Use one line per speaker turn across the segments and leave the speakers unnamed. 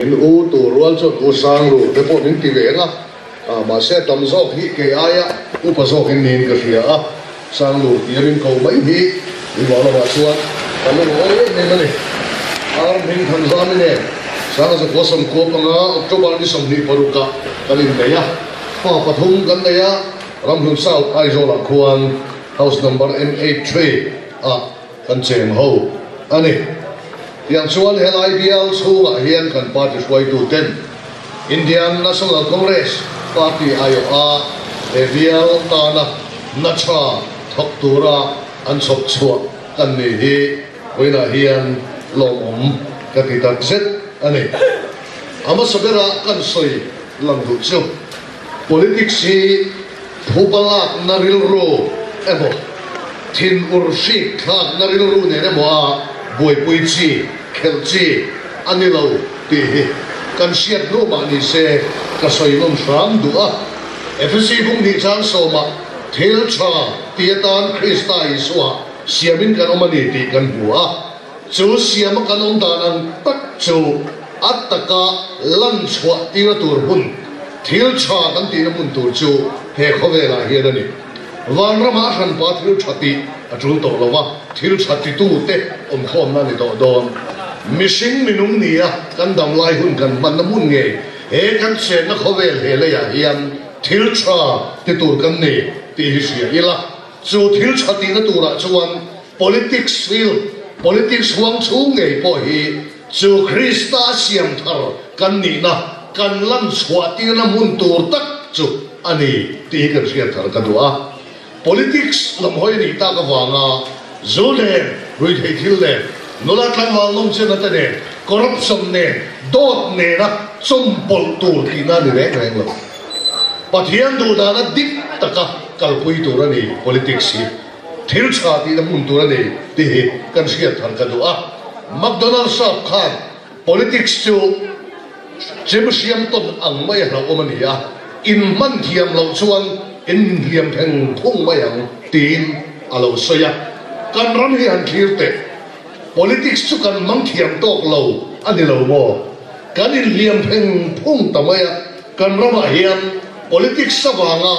In u tur rual chuan u Sanglu te pawh min ti ve ang a, mahse a tam zawk hi kei aia upa zawkin niin ka hria a, Sanglu tia min ko mai hi i vah lovah chuan ka lungawi em em a ni. Ar hming than zam i nen Sanga zakua sawmkua panga October ni 26 ah kan innei a, fa pathum kan nei a, Ramhlun South Aizawlah khuan House number M83 ah kan cheng ho a ni. Tiang chuan helai bial chhungah hian kan party hruaituten Indian National Congress party aiawha he bial tana na tha thawk tura an chhawp chhuah kan ni hi vawiinah hian lawmawm ka ti takzet a ni. A hmasa bera kan sawi lang duh chu Politics hi phuba lakna rilru emaw, thin ur hrik thlakna rilru nen emaw a buaipui chi, khelh chi a ni lo tih hi kan hriat hnu mah ni se ka sawi nawn hram duh a. Efesi bung hnih chang sawmah thil tha ti atan Krista Isua siamin kan awm a ni tih kan hmu a. Chu siama kan awm dan ang tak chu a taka lan chhuah tir a tur hmun, thil tha kan tihna hmun tur chu he khawvelah hian a ni. Vanramah a hranpa thil tha tih a tul tawh lo va, thil tha titute awmkhawmna a ni tawh dawn. Mihring minung nia kan dam lai hun kan hmanna hmun ngei he kan chenna khawvel he leiah hian thil tha ti tur kan ni tih hi hria ila, chu thil tha tihna turah chuan Politics field, politics huang chhung ngei pawh hi chu Krista siam thar kan nihna, kan lan chhuah tirna hmun tur tak chu a ni tih hi kan hriat thar ka duh a. Politics lam hawi a nih tak avanga zu nen, ruihtheih thil nen, nula tlangval nawmchenna te nen, corruption nen, dawt nena chawmpawlh tur tihna a ni reng reng lo. Pathian duhdana dik taka kalpui tur a ni politics hi. Thil tha tihna hmun tur a ni tih hi kan hriat thar ka duh a. McDonald sap khan politics chu chem hriam tawn ang mai a hlauhawm a ni a, in hman thiam loh chuan in inhliam theng phung mai ang tiin a lo sawi a. Kan ram hi han thlir teh, politics chu kan hmang thiam tawk lo a ni lo maw? Kan inhliam theng phung ta mai a, kan ramah hian politics avanga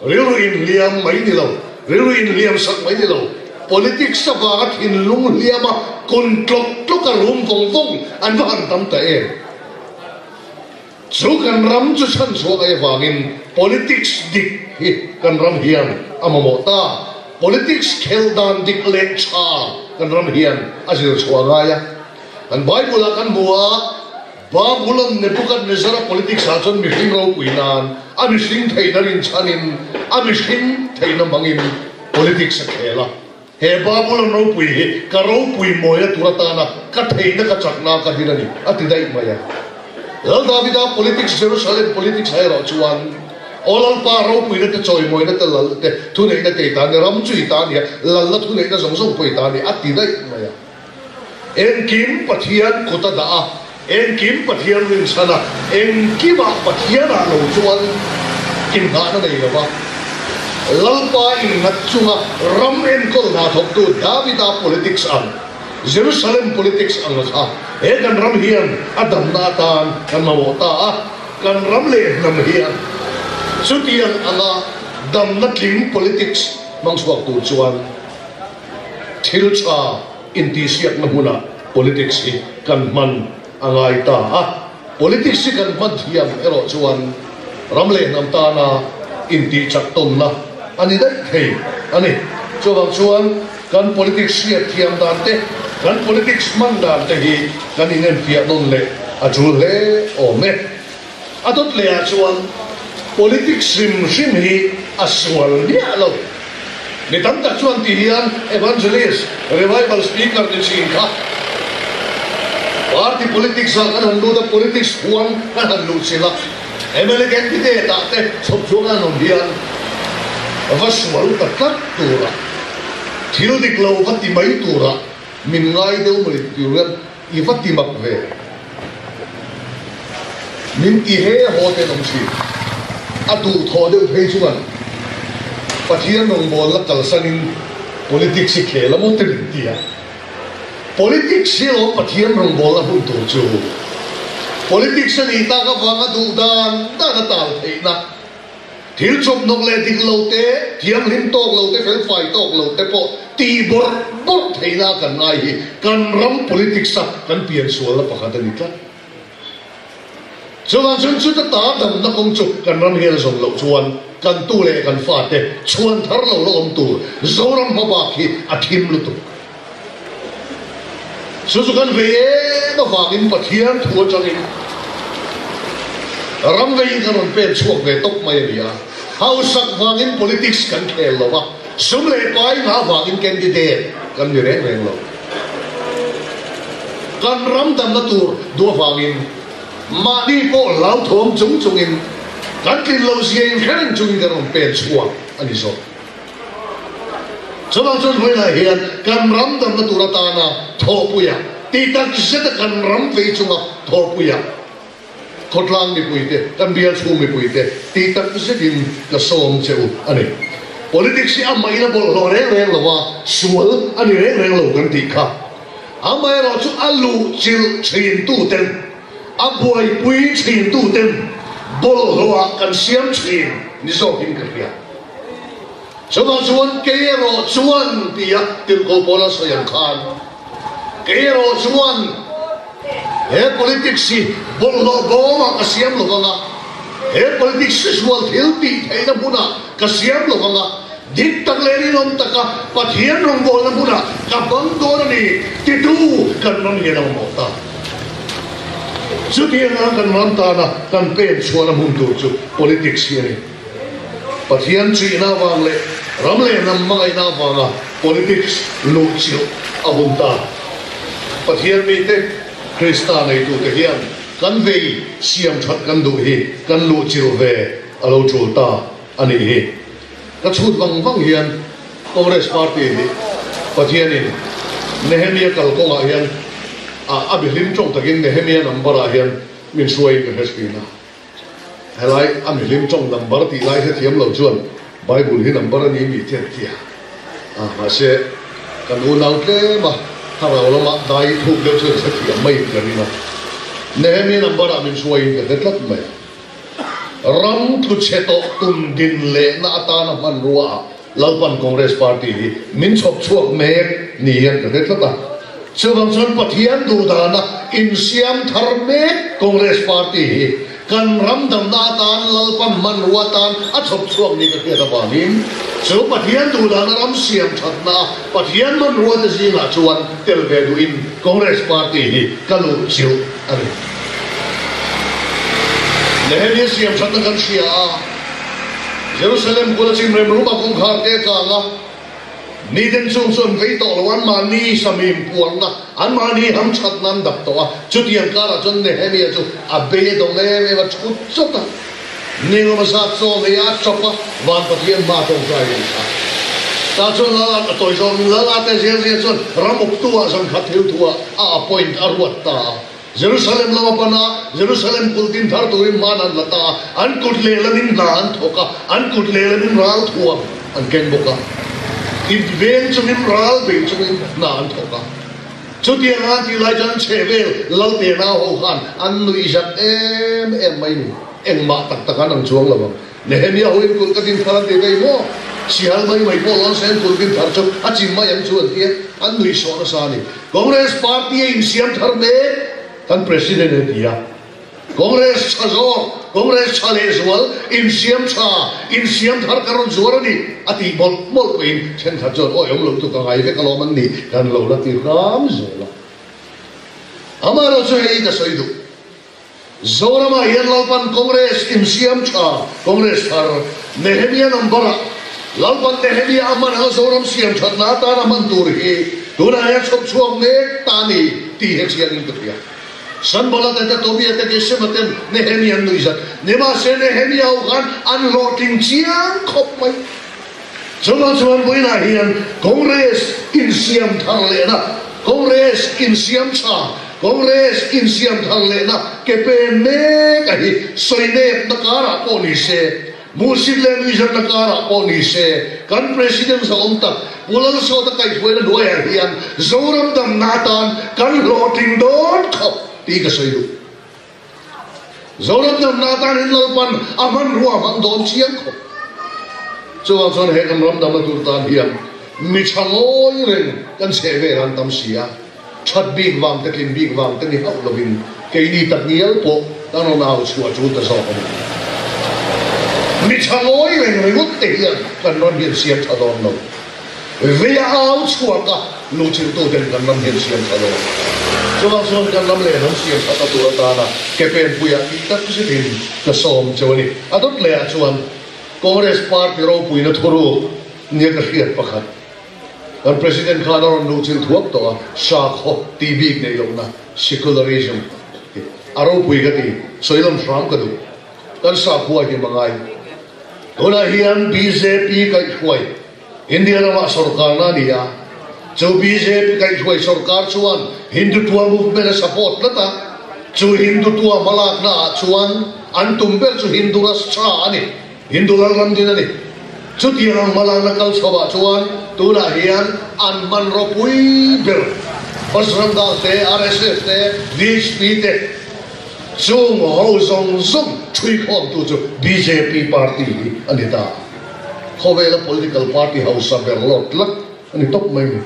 rilru inhliam mai ni lo, Rilru inhliam sak mai ni lo, politics avanga thinlung hliama kun tlawk tlawk a rum vawng vawng an va han tam ta em? Chu kan ram chu chhan chhuak ai avangin politics dik hi kan ram hian a mamawh ta. Politics khelh dan dik leh tha kan ram hian a zir chhuah ngai a. Kan Bible-ah kan hmu a. Babulon Nebuchadnezzar-a politics ah chuan mihring ropui nan a mihring theihna rinchhanin a mihring theihna hmangin politics a khel a. He Babulon ropui hi ka ropui mawina tur atana ka theihna ka chakna ka din a ni, a ti daih mai a. Lal Davida politics Jerusalem politics ah erawh chuan Aw Lalpa ropuina te chawimawina te lal te thuneihna te i ta a ni, ram chu i ta a ni a, lalna thuneihna zawng zawng pawh i ta a ni, a ti daih mai a. Engkim Pathian kut a dah a, engkim Pathian rinchhan a, engkimah Pathianah lo chuan inngahna nei lo va. Lalpa innghat chunga ram enkawl hna thawktu Davida politics ang, Jerusalem politics ang kha he kan ram hian a damna atan kan mamawh ta a, kan ram leh hnam hian chutiang anga damna tling politics hmang chhuak tur chuan Thil tha intihsiakna hmunah politics hi kan hman a ngai ta a, politics hi kan hman thiam erawh chuan ram leh hnam tana intihchak tawnna a ni daih thei a ni. Chuvang chuan kan politics hriat thiam dan te, kan politics hman dan te hi kan inenfiah nawn leh a tul hle awm e. A dawt lehah chuan politics hrim hrim hi a sual miah lo. Mi tam tak chuan ti hian evangelist, revival speaker ni thin kha party politics ah kan han lut a, politics huang kan han luh chilh a, mla candidate ah te chhawp chhuak an awm hian va sual ta tlat tura thil dik lo va ti mai tura min ngai deuh mai tur hian I va ti mak ve. Min ti he haw ten awm thin. A duhthawh deuh phei chuan Pathian rawngbawlna kalsanin politics hi khel a maw te min ti a. Politics hi lawm Pathian rawngbawlna hun tur chu. Politics a nih tak avanga duh dan dan a tal theihna, thil chawphnawk leh dik lo te, thianghlim tawk lo te, felfai tawk lo te pawh tih bawrh bawrh theihna kan ngai hi kan ram politics a kan piansualna pakhat a ni tlat. Chuvang chuan chuta ta damna kawng chu kan ram hian a zawm loh chuan kan tu leh kan fate chhuan thar lo la awm tur Zoram hmabak hi a thim lutuk. Chu chu kan vei em avangin Pathian thu atangin ram veiin kan rawn pen chhuak ve tawp mai a ni a. Hausak vangin politics kan khel lo va, sum leh pai ngah vangin candidate kan ni reng reng lo. Kan ram damna tur duh avangin mahni pawh hlauthawm chung chungin kan tlin loh zia inhre reng chungin kan rawn pen chhuak a ni zawk. Chuvang chuan vawiinah hian kan ram damna tur atana thawhpuia tih tak zeta kan ram vei chunga thawhpuia Khawtlang mipuite, kan bial chhung mipuite tih tak zetin ka sawm che u a ni. Politics hi amah in a bawlhhlawh reng reng lo a, sual a ni reng reng lo kan tih kha. Amaherawh chu a luh chilh thin tuten, a buaipui thin tuten bawlhhlawhah kan siam thin ni zawkin ka hria. Chuvang chuan kei erawh chuan tia tirhkoh Paula sawi ang khan, Kei erawh chuan he politics hi bawlhhlawh bawmah ka siam lo vang a, he politics hi sual thil tih theihna hmunah ka siam lo vang a, dik tak leh rinawm taka Pathian rawngbawlna hmunah ka hmang dawn a ni titu kan ram hian a mamawh ta. Chutianga kan ram tana kan pen chhuahna hmun tur chu politics hi a ni. Pathian chuihna avang leh ram leh hnam hmangaihna avanga politics luh chilh a hun ta. Pathian mite, Krista neitute hian kan vei siam that kan duh hi kan luh chilh ve a lo tul ta a nih hi. Ka chhut vang vang hian Congress Party hi Pathianin Nehemia kalkawngah hian a mihlim tawng takin Nehemia number ah hian min hruaiin ka hre thin a. Helai a mihlim tawng number tih lai hrethiam lo chuan Bible hi number a ni mi te an ti a, mahse kan unau tlem a thlarau lama dai thuk deuh chuan hrethiam maiin ka ring a, Nehemia number ah min hruaiin ka hre tlat mai a. Ram tlu chhe tawh tum din lehna atana hmanrua ah Lalpan Congress Party hi min chhawp chhuak mek ni hian ka hre tlat a. Chuvang chuan Pathian duhdana insiam thar mek Congress Party hi kan ram damna atan Lalpan hmanrua atan a chhawp chhuak ni ka hriat avangin chu Pathian duhdana ram siam thatna a Pathian hmanrua te zingah chuan tel ve duhin Congress Party hi ka luh chilh a ni. Nehemia siam thatna kan hria a. Jerusalem kul a chim rem rum a kawngkhar te a kang a, miten chung chu an vei tawh lo, anmahni samim puarna, anmahni hamthatna an dap tawh a, chutiang karah chuan Nehemia chu a bei a dawng em em a, thut chawt a, ningawm a zat chaw nei a, a chawp a, van Pathian hma tawngtai a ni kha. Tah chuan Lal a tawi zawk, Lal a te zel zel chuan ram awptu ah zankhat thil thu ah a appoint a ruat ta a. Jerusalem lam a pan a, Jerusalem kulh din thar turin hman an la ta a, an kut lehlamin hna an thawk a, an kut lehlamin ral thuam an keng bawk a, ip veng chungin ral bei chungin hna an thawk a. Chutiang a tih lai chuan chhe vel Laltena ho khan an nuih zat em em mai ni, engmah tak tak an ang chuang lo ang. Nehemia hoin kulh ka din thar an ti vei maw? Sihal mai mai pawh lawn sen kulh din thar chu a chim mai ang chu an ti a, an nuih sawh nasa a ni. Congress party a insiam thar mek kan President a ti a, Congress tha zawk, Congress tha lehzual, insiam tha, insiam thar ka rawn zuar a ni a tih mawlh mawlh pawhin thenkhat chuan awi awm lo chu ka ngai vek alawm an ni kan lo la ti hram zel a. Amaherawhchu hei ka sawi duh. Zoramah hian Lalpan Congress insiam tha, Congress thar, Nehemia number-ah Lalpan Nehemia a hman anga Zoram siam thatna atana hman tur hi tunah hian chhawp chhuak mek ta a ni tih he chiangin ka hria. Sanballat te, Tobia te, Gesema ten Nehemia an nuih zat. Nimahse Nehemia ho khan an hlawhtling chiang khawp mai. Chuvang chuan vawiinah hian Congress insiam thar lehna, Congress insiam tha, Congress insiam thar lehna ke pen mek a hi sawi nepna karah pawh ni se, hmuhsit leh nuihzatna karah pawh ni se, kan President zahawm tak Pu Lalsawta kaihhruaina hnuaiah hian Zoram damna atan kan hlawhtling dawn khawp tih ka sawi duh. Zoram damna atan in Lalpan a hmanrua a hmang dawn chiang khawp. Chuvang chuan he kan ram damna tur tan hian mi tha ngawi reng kan chheh vel an tam si a, that bik vang te tlin bik vang te ni hauh lovin keini tak ngial pawh kan rawn au chhuah tul ta zawk a ni. Mi tha ngawi reng ringawt te hian kan ram hi an siam tha dawn lo. Veia au chhuak a, luhchilhtu ten kan ram hian siam tha dawn. Chuvang chuan kan ram leh hnam siam thatna tur atana ke penpuiah tih tak zetin ka sawm cheu a ni. A dawt lehah chuan Congress party ropuina thuruk nia ka hriat pakhat. Kan President khan a rawn luhchilh thuak tawh a, sakhaw tih bik neih lohna, secularism, hi a ropui ka ti, sawi lam hram ka duh. Kan sakhua hi mangai. Tunah hian bjp kaihhruai India ramah sorkarna a ni a, chu bjp kaihhruai sorkar chuan Hindutva movement a support tlat a, chu Hindutva hmalakna ah chuan an tum ber chu Hindu Rashtra a ni, Hindu lalram din a ni. Chutiang ang hmalakna kal chho ah chuan tunah hian an hmanraw pui ber Bajrang Dal te, RSS te, VHP te, Chung ho zawng zawng ṭhuikhawmtu chu bjp party hi a ni ta. Khawvela political party hausa ber lawt tlat a ni tawp mai ni.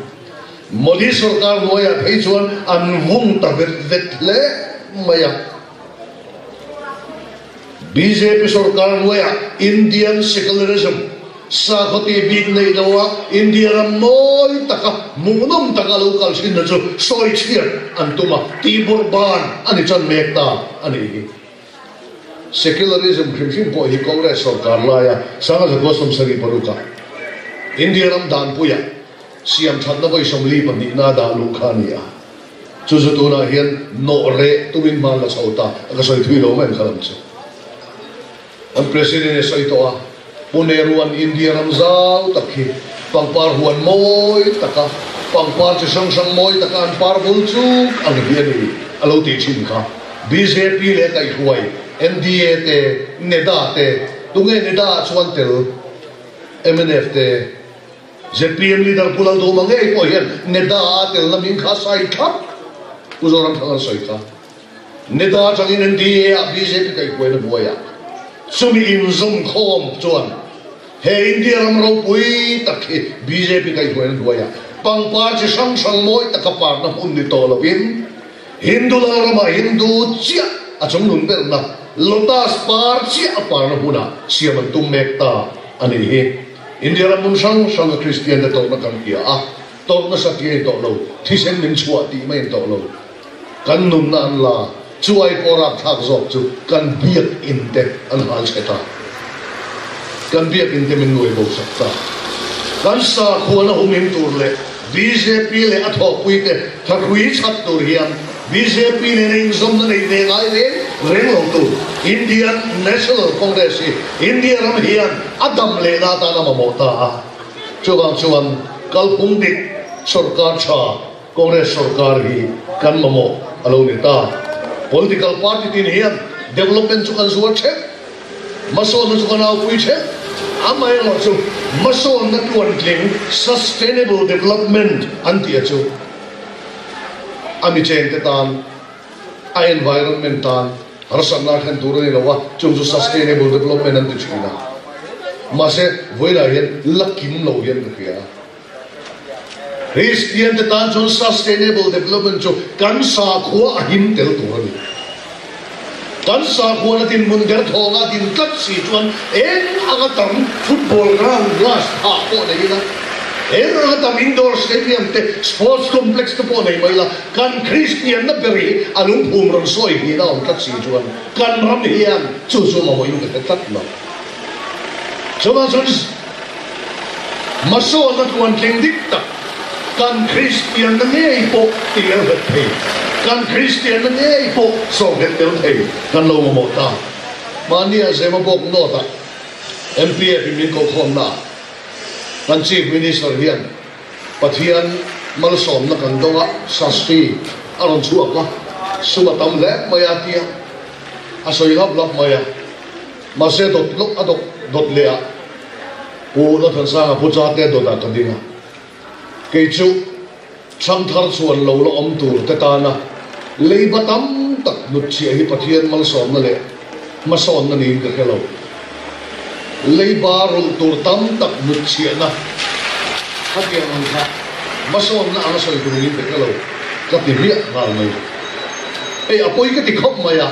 Modi sorkar hnuaiah phei chuan an vung ta vet vet hle mai a. Bjp sorkar hnuaiah Indian secularism Sakhaw tih bik neih lo a India ram mawi taka hmuhnawm taka lo kal thinna chu sawi chhiat an tum a, tihbawrh ban a ni chan mek ta a nih hi. Secularism hrim hrim pawh hi Congress sorkar laia Sangha 1976 a India ram danpuia siam thatna vawi 42 na dah luh kha a ni a, chu chu tunah hian nawh reh tumin hman la chho ta a ka sawi thui lo mai ang kha lam chu. An President a sawi tawh a, Pu Nehru-a'n India ram zau tak hi pangpar huan mawi taka pangpar chi hrang hrang mawi taka an par bul chuk ang hi a ni a lo tih thin kha. Bjp leh kaihhruai NDA te, NEDA te, tunge NEDA ah chuan tel mnf te, zpm leader Pu Lalduhma ngei pawh hian NEDA a telna min kha sai thlap Pu Zoramthanga an sawi kha. Neta atangin NDA ah bjp kaihhuaina buaiah chumi inzawmkhawm chuan he India ram ropui tak hi bjp kaihhuaina hnuaiah pangpar chi hrang hrang mawi taka parna hmun ni tawh lovin Hindu lalramah Hindu chiah a chungnun berna Lotus par chiah a parna hmunah siam an tum mek ta a nih hi. India ram hmun hrang hranga Kristian te tawrhna kan hria a, tawrhna satliah in tawh lo, thisen min chhuah tih mai in tawh lo. Kan nunna an la, chu ai pawh rakthlak zawk chu kan biakinn te an hal chhe ta. Kan biakinn te min nuai bo sak ta. Kan sakhuana humhim tur leh bjp leh a thawhpui te thahrui chhat tur hian bjp nena inzawmna nei ve ngai reng reng lo tur Indian National Congress hi India ram hian a dam lehna atan a mamawh ta a. Chuvang chuan kalphung dik sorkar tha Congress sorkar hi kan mamawh a lo ni ta. Political party tin hian development chu kan zuar theuh, hmasawnna chu kan aupui theuh. Amaherawh chu hmasawnna tluantling, sustainable development, an tih a chu a mi chengte tan, a environment tan harsatna a thlen tur a ni lo a, chung chu sustainable development an ti thin a. Mahse, vawilah hian la kim lo hian ka hria a. Kristian te tan chuan sustainable development chu kan sakhua a him tel tur a ni. Kan sakhua na dinhmun der thawnga din tlat si chuan eng anga tam football ground grass phah pawh nei ila, eng anga tam indoor stadium te, sports complex te pawh nei mai ila, kan Kristian na ber hi a lungphum rawn sawi hnin a awm tlat si chuan kan ram hian chu chu mamawhin ka hre tlat lo. Chuvang chuan Hmasawnna tluantling dik tak, kan Kristianna ngei pawh ti el hlep thei, kan Kristianna ngei pawh sawhnghet tel thei kan lo mamawh ta. Mahnia Zemabawk North-ah MPF in min kohkhawmna ah kan Chief Minister hian Pathian malsawmna kan dawng a, Sasti a rawn chhuak a, sum a tam hle mai a tia a sawi hlap hlap mai a. Mahse dawt lawk a dawt dawt leh ah Pu Lalthansanga Pu Chate dawt ah ka ding a, kei chu Chhangthar chuan lo la awm tur te tana leiba tam tak hnutchhiah hi Pathian malsawmna leh. Hmasawnna niin ka hre lo. Leiba rulh tur tam tak hnutchhiahna khatiang ang kha hmasawnna anga sawi tur niin ka hre lo, ka ti hmiah nghal mai. Hei a pawi ka ti khawp mai a,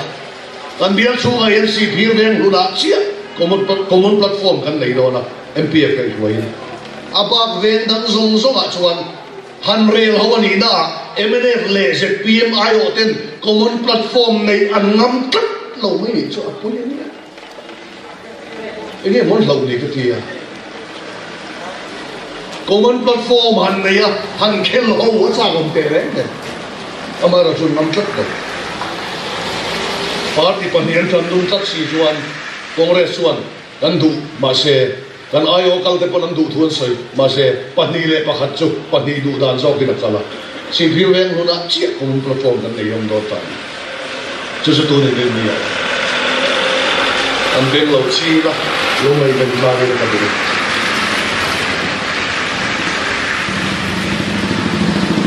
kan bial chhungah hian Sihphir veng hlunah chiah common platform kan nei dawn a, MPF kaihhruaiin. A bak veng dang zawng zawngah chuan Han rel ho a nihna ah mnf leh zpm aiawh ten common platform neih an ngam tlat lo mai nih chu a pawi a nia. Enge mawn hlauh ni ka ti a. Common platform han nei a han khel ho a chak awm teh reng nen amaherawh chu an ngam tlat lo. Party pahnih an tan dun tlat si chuan Congress chuan kan duh mahse Kan aiawh kal te pawn an duh thu an sawi, mahse 2 1 chu pahnih duh dan zawkin a kal a. Sihphir veng hlunah chiah common platform kan nei awm dawn ta a ni. Chu chu tun in nia. Kan beng lo ching a, lo ngaihven tlangin ka duh.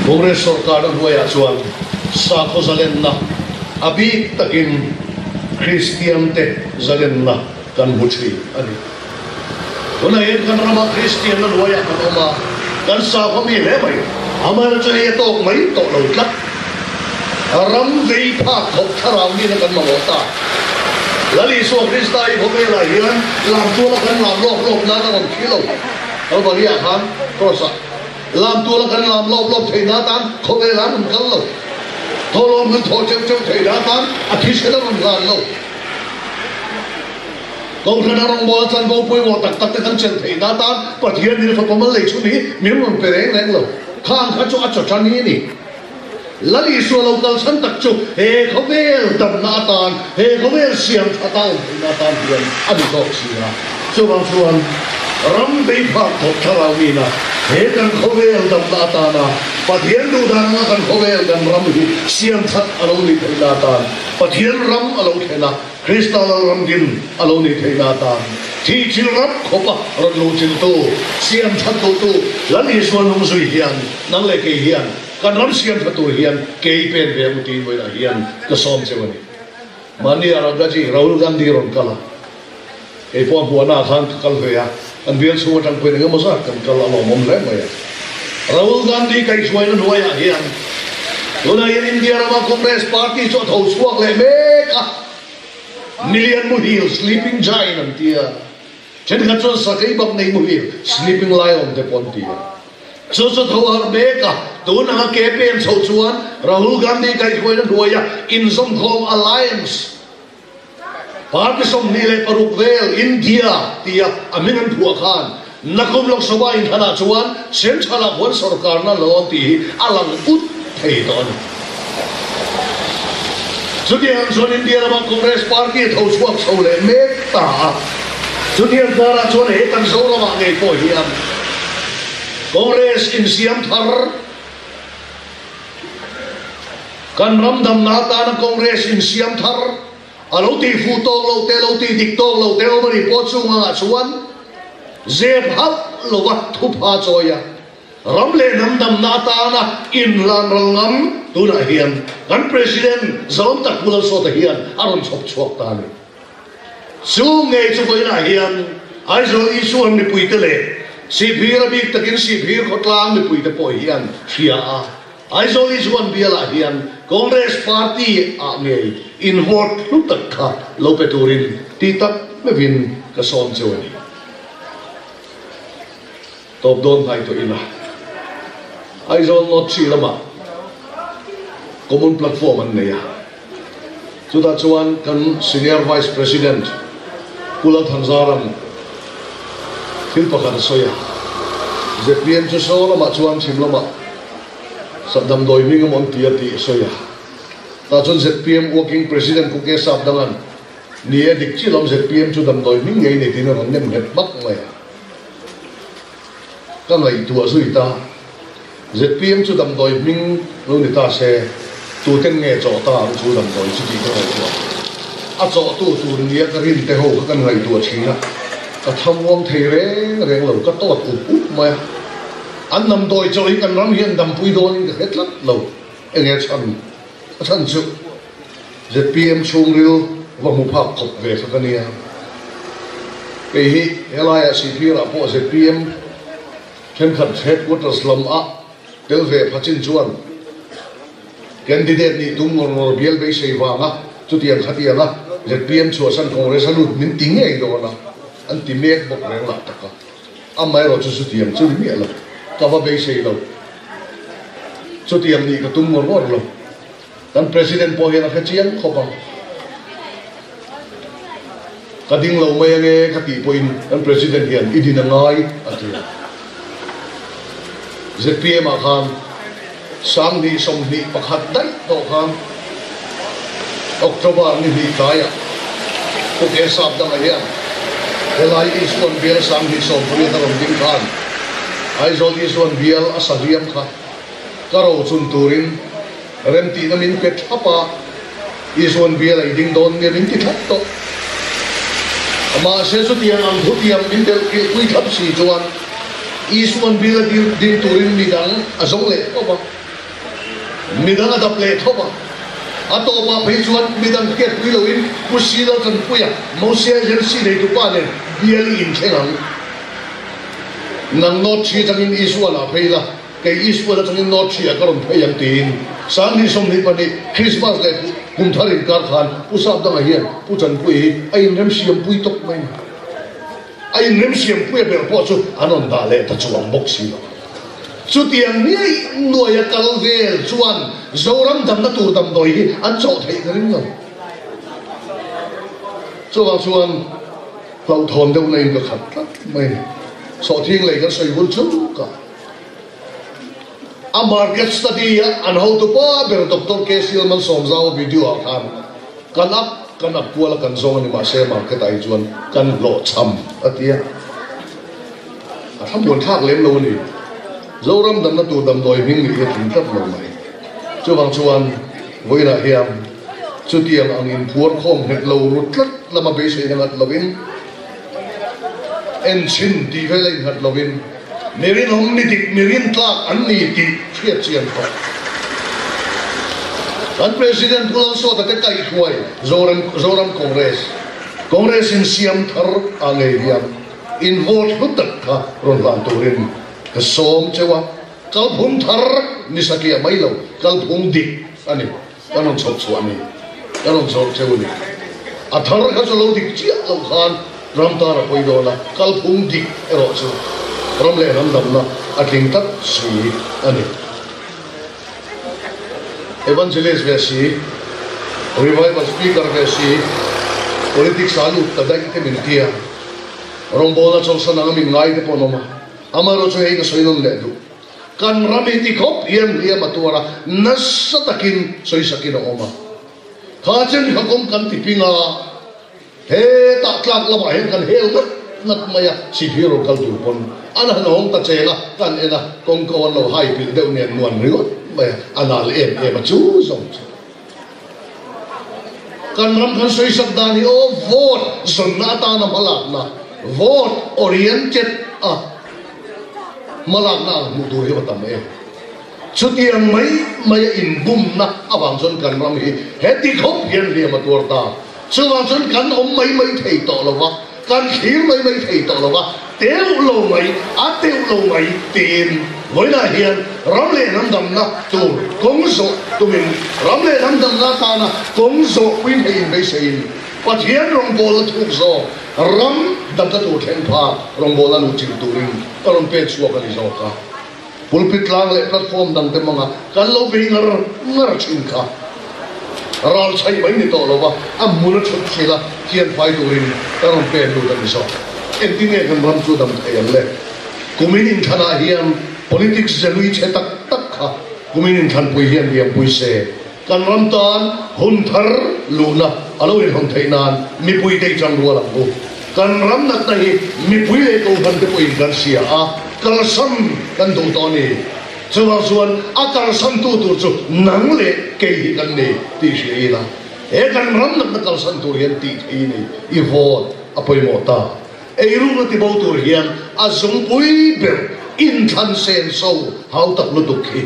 Congress sorkarna hnuaiah chuan sakhaw zalenna, a bik takin Kristian te zalenna, Kan hmu thin a ni. Tunah hian kan rama Kristianna hnuaiah kan awm a, kan sakhaw mi hle mai. Amaherawhchu hei a tawk mai tawh lo tlat. Ram vei phak khawp thlarau nihna kan mamawh ta. Lal Isua Krista hi khawvelah hian lamtuala kan lam lawp lawp nan a rawn thi lo. Kalvary-ah khan Cross-ah lamtuala kan lam lawp lawp theihna atan khawvelah a rawn kal lo. Thawhlawm kan thawh teuh teuh theihna atan a thisen a rawn hlan lo. Kohhrana rawngbawla chanvo pawimawh tak tak te kan chelh theih na atan Pathian in fapa mal lei chhun hi min rawn pe reng reng lo. Khang kha chu a chaw tan hi a ni. Lal Isua lo kal chhan tak chu he khawvel damna atan, he khawvel siam that a awm theihna atan hian a ni zawk si a. Chuvang chuan ram bei phak thawk thlarau nihna he kan khawvel damna atana Pathian duhdan anga kan khawvel kan ram hi siam that a lo nih theihna atan Pathian ram a lo thlen a, Krista Lalram din a lo nih theihna atan thih thil ram khawpa rawn luh chiltu, siam that duhtu Lal Isua nung zui hian nang leh kei hian kan ram siam tha tur hian kei pen ve ang tiin vawiinah hian ka sawm cheu a ni. Mahni ah Rajaji, Rahul Gandhi rawn kal a, kei pawh a hmuahna ah khan ka kal ve a, kan bial chhung atang pawhin engemaw zat kan kal a lawmawm hle mai a. Rahul Gandhi kaihhruaina hnuaiah hian tunah hian India rama Congress party chu a tho chhuak leh mek a, Million muhil, sleeping giant an ti a, thenkhat chuan sakei bak nei muhil, sleeping lion te pawh an ti a. Chu chu tho harh mek a, tun anga ke pen chhoh chuan Rahul Gandhi kaihhruaina hnuaia inzawmkhawm alliance, Party 26 vel India tia a hming an phuah khan Nakum Lok Sabha inthlanah chuan Central-ah khuan sorkarna lo awm tih hi a lang ut thei tawh a ni. Chutiang chuan India rama Congress Party a tho chhuak chho leh mek ta a. Chutiang karah chuan he kan Zoramah ngei pawh hian Congress insiam thar, Kan ram damna atana Congress insiam thar a lo tih fuh tawk lo te, lo tih dik tawk lo te awm a nih pawh chung angah chuan zep hauh lova thupha chawi a, ram leh hnam damna atana inhlan ral ngam tunah hian kan President Zalawm Tak Pu Lalsawta hian a rawn chhawp chhuak ta a ni. Chu ngei chu vawiinah hian Aizawl Isuan mipuite leh Sihphir a bik takin Sihphir khawtlang mipuite pawh hian hria a, Aizawl Isuan bialah hian Congress party ah ngei in vote hlu tak kha lo pe turin ti tak meuhin ka sawm cheu a ni. Tawp dawn hnai tawh ila Aizawl North Sea lamah Common Platform an nei a, chutah chuan kan Senior Vice President Pu Lalthanzaran thil pakhat a sawi a, zpm chu saw lamah chuan chhim lamah damdawi hming emaw an ti a tih a sawi a, tah chuan zpm Working President Pu K Sapdanga'n ni e dik chiah lam zpm chu damdawi hming ngei nei tiin a rawn nem nghet hmak mai a. Ka ngaihtuah zui ta. Zpm chu damdawi hming lo ni ta se, tuten nge chawh ta ang chu damdawi chu tih ka ngaihtuah. A chawhtu tur nia ka rin te ho kha kan ngaihtuah thin a, ka thlamuang thei reng reng lo, ka tawt up up mai a. An damdawi chawh hi kan ram hian dampui dawnin ka hre tlat lo, enge chhan a chhan chu? Zpm chhungril Va hmu phak khawp ve kha ka nia. Kei hi helaiah Sihphirah pawh zpm thenkhat headquarters lam ah tel ve pha chin chuan candidate nih tum ngawr ngawr bial beisei vanga chutiang khatiang a zpm chhuahsan Congress a lut min ti ngei dawn a, an ti mek bawk reng lah tak a. Amaherawh chu chutiang chu ni miah lo, ka va beisei lo. Chutiang nih ka tum ngawr ngawr lo. Kan President pawh hian a hre chiang khawp ang. Ka ding lo mai ange ka tih pawhin kan President hian i din a ngai a ti a. Zpm ah khan 2021 daih tawh khan October ni hnih tlaiah Pu Kesap dangah hian helai Isuan bial 2018 a rawn ding khan Aizawl Isuan bial a sahliam kha Ka ro chun turin remtihna min pe thlap a, Isuan bial a i ding dawn nia min ti thlap tawh. Mahse chutiang ang thutiang min delh kilhpui thlap si chuan Isuan bial a ding turin midang a zawng leh thawp a, midang a dap leh thawp a. A tawpah phei chuan midang hriatpui loin Pu Silo Chanpuia, Mosia Agency neitupa nen bial i inthleng ang. Nang North Sea atangin Isuan ah phei la. Kei Eastwood atangin North Sea ah ka rawn phei ang tiin 2022 Christmas leh kum thar inkar khan Pu Sapdanga hian Pu Chanpuii hi a inremsiampui tawp mai a ni. A inremsiampui a ber pawh chu an rawn dah leh ta chuang bawk si lo. Chutiang nuai nuaia kal vel chuan Zoram damna tur damdawi hi an chawh theih ka ring lo. Chuvang chuan hlauhthawn deuhna in ka khat tlat mai a ni. Sawhthing lei kan sawi hul chuk a. A market study a an hotu pa ber Doctor KC Lalmalsawmzau video ah khan kan up kan up kual a kan zawng a ni mahse market ah hi chuan kan hlawhchham a ti a, a thlamuan thlak lem lo a ni. Zoram damna tur damdawi hming nih hi a tling tlat lo mai. Chuvang chuan vawiinah hian chutiang ang inphuar khawm nghet lo ru tlat lama beiseina ngat lovin enchhin tih vel a innghat lovin, Mi rinawm, mi dik, mi rintlak an ni tih hriat chian tawh. Kan President Pu Lalsawta te kaihhruai Zoram Zoram Congress, Congress in siam thar ah ngei hian in vote hlu tak kha rawn hlan turin ka sawm cheu a, kalphung thar ni satliah mai lo, kalphung dik a ni. Ka rawn chhawp chhuah a ni. Ka rawn zawrh cheu a ni. A thar kha chu lo dik chiah loh khan ram tan a pawi dawn a, kalphung dik erawh chu ram leh ram damna a tling tlat si a ni. Evangelist ve si, Revival Speaker ve si, Politics ah lut ta daih te min tia, rawngbawlna chawlhsan anga min ngai te pawh an awm a, amaherawhchu hei ka sawi nawn leh duh. Kan ram hi ti khawp hian hliam a tuar a, nasa takin sawisakin a awm a. Kha chen kha kawng kan ti ping a, hetah tlak lamah hian kan hel ngat ngat mai a, Sihphir rawn kal tur pawn an han hawng ta cheng a, kan en a, kawngko an lo hai pilh deuh nen nuan ringawt mai a, a nal em em a chu zawng chu. Kan ram kan sawisak dan hi aw vote zawnna atana hmalakna, vote oriented a hmalakna ang hmuh tur hi va tam em. Chutiang mai mai a inbumna avang chuan kan ram hi heti khawp hian hliam a tuar ta. Chuvang chuan kan awm mai mai thei tawh lo va, kan thlir mai mai thei tawh lo va, teuh lo mai, a teuh lo mai tiin vawiinah hian ram leh hnam damna tur kawng zawh tumin ram leh hnam damna atana kawng zawh pui theihin beiseiin Pathian rawngbawlna thuk zawk ram damna tur thleng phak rawngbawlna luh chilh turin ka rawn pek chhuak a ni zawk a. Pulpit tlang leh platform dang te hmanga kan lo bei ngar ngar thin kha ral chhaih mai ni tawh lova a hmun a thut thil a thian fai turin ka rawn pen lut a ni zawk. Engtin nge kan ram chu dam thei ang le? Kumin inthlanah hian politics ze lui chhe tak tak kha kumin inthlanpui hian liampui se kan ram tan hun thar luhna a lo inhawn theih nan mipui te i chang rual ang u. Kan ram natna hi mipui leh kohhran te pawhin kan hria a, kalsan kan duh tawh a ni. Chuvang chuan a kalsantu tur chu nang leh kei hi kan ni tih hria ila, he kan ram natna kalsan tur hian tih thei ni i vote a pawimawh ta. Eirukna tibo tur hian a zungpui ber inthlan senso hautak lutuk hi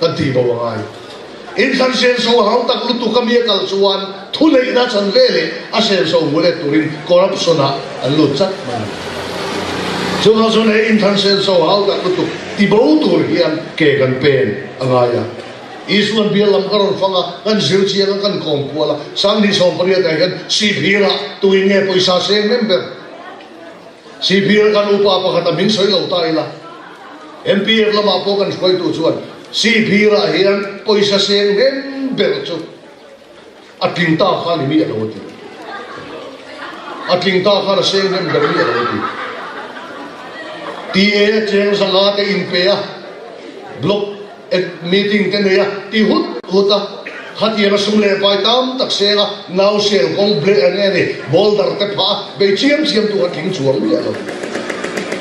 kan tih bo a ngai. Inthlan senso hautak lutuk a mi a kal chuan. Thuneihna chan ve leh a senso hmu let turin corruption ah an lut chat mai a ni. Chuvang chuan he inthlan senso hau tak lutuk tibo tur hian ke kan pen a ngai a. Isuan bial lam ka rawn fang a, kan zir chiang a, kan kawm kual a, 2018 ah hian Sihphir ah tuin nge pawisa seng member Sihphir kan upa pakhat a min sawi lo ta ila, MPF lamah pawh kan hruaitu chuan Sihphir ah hian pawisa seng member chu A tling ta khan i mi a lo ti. A tling ta khan a seng hnem ber mi a lo ti. TA cheng zanga te in pe a, block meeting te nei a, ti hut hut a, khatiang a sum leh vai tam tak seng a, nau sel kawng ble a nge ni, boulder te phah a, bei chiam chiam tu a tling chuang miah lo.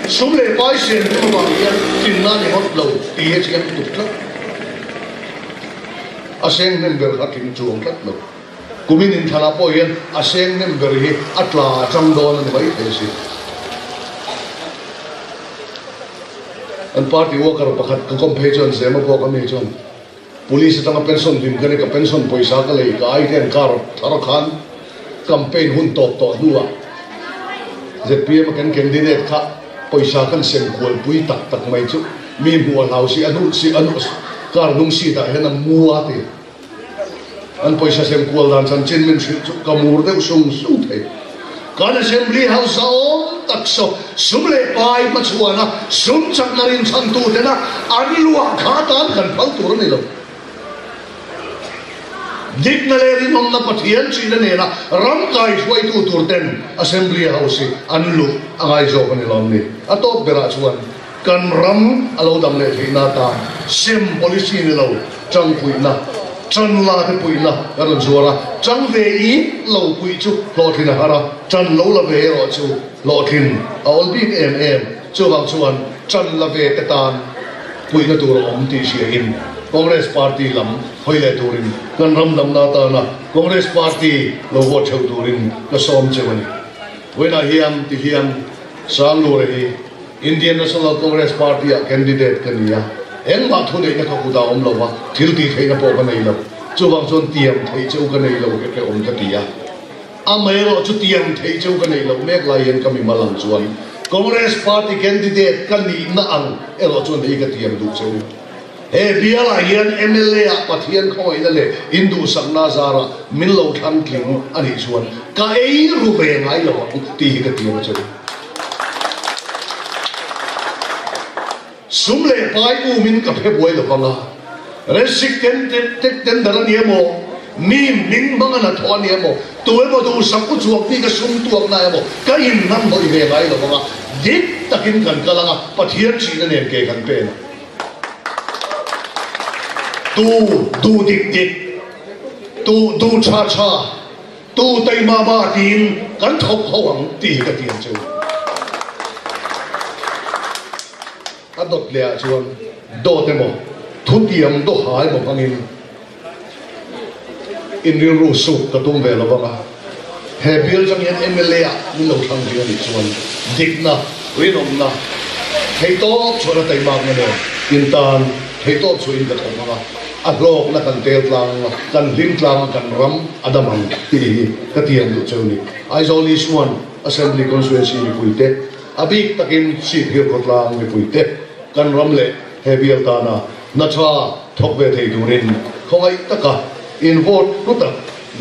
Sum leh vai sen tu avang hian tlinna ni hawt lo, ti a chiang tuk tlat. A seng hnem ber kha tling chuang tlat lo. Kumin inthlanah pawh hian a seng hnem ber hi a tla chang dawn a ni mai thei si. An party worker pakhat ka kawm phei chuan Zema bawk ami chuan Police atanga pension hlim ka ni, ka pension pawisa ka lei ka ai te an kar thar khan campaign hun tawp tawh hnuah zpm a kan candidate kha pawisa kan sem kualpui tak tak mai chu Mi hmuh a hlau si, a hnuh si, a hnuh kar hnung seat ah hian a mu a ti. An pawisa sem kual dan chanchin min hrilh chu ka mur deuh sung sung thei. Kan Assembly House a awm tak saw sum leh pai hmachhuan a sum chakna rinchhan tu tena an luah kha tan kan phal tur a ni lo. Dikna leh rinawmna Pathian chihna nena ram kai hruaitu tur ten Assembly House hi an luh a ngai zawk a ni lawm ni? A tawp berah chuan kan ram a lo dam leh theihna atan sem policy ni lo changpuihna, chanla te puihna kan rawn zuar a, chang ve i lo puih chu hlawhtlin a har a, chan lo la ve erawh chu hlawhtlin a awl bik em em. Chuvang chuan chan la ve te tan puihna tur a awm tih hriain Congress Party lam hawi leh turin kan ram damna atana Congress Party lo vote theuh turin ka sawm cheu a ni. Vawiinah hian ti hian Sanglura hi Indian National Congress Party ah candidate ka ni a, engmah thuneihna ka kut ah awm lo va, thil tih theihna pawh ka nei lo. Chuvang chuan tiam theih cheu ka nei lo hek e awm ka ti a. Amaherawh chu tiam theih cheu ka neih loh mek lai hian ka mimal ang chuan Congress Party candidate ka nihna ang erawh chuan hei ka tiam duh cheu. He bialah hian mla ah Pathian khawngaihna leh induhsakna zarah min lo thlang tling a nih chuan ka ei ru ve ngai lo ang tih hi ka tiam a cheu. Sum leh pai umin ka phe buai lo vang a, Resik tek tender a ni emaw, mi hming hmang a hnathawh a ni emaw, tu emaw duhsak u chuak bik a sum tuakna emaw ka inhnam hnawih ve ngai lo vang a, dik takin kan kal ang a, Pathian ṭhihna nen ke kan pen a. Tu duh dik dik, tu duh ṭha ṭha, tu taima ma tiin kan thawk ho ang tih hi ka tiam chu. A dawt leh ah chuan dawt emaw, thutiam dawha emaw hmangin in rilru suk ka tum ve lo vang a, he bial chang hian mla ah min lo thlang ding a nih chuan dikna, rinawmna, theihtawp chhuahna taimakna nen in tan theihtawp chhuahin ka thawk ang a, a hlawkna kan tel tlang ang a, kan hlim tlang a, kan ram a dam ang tih hi ka tiam duh cheu ni. Aizawl Isuan Assembly Constituency mipuite A bik takin Sihphir khawtlang mipuite kan ram leh he bial tana hna tha thawk ve thei turin khawngaih taka in vote hlu tak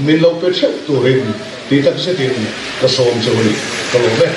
min lo pe theuh turin ti tak zetin ka sawm cheu a ni. Ka lawm e.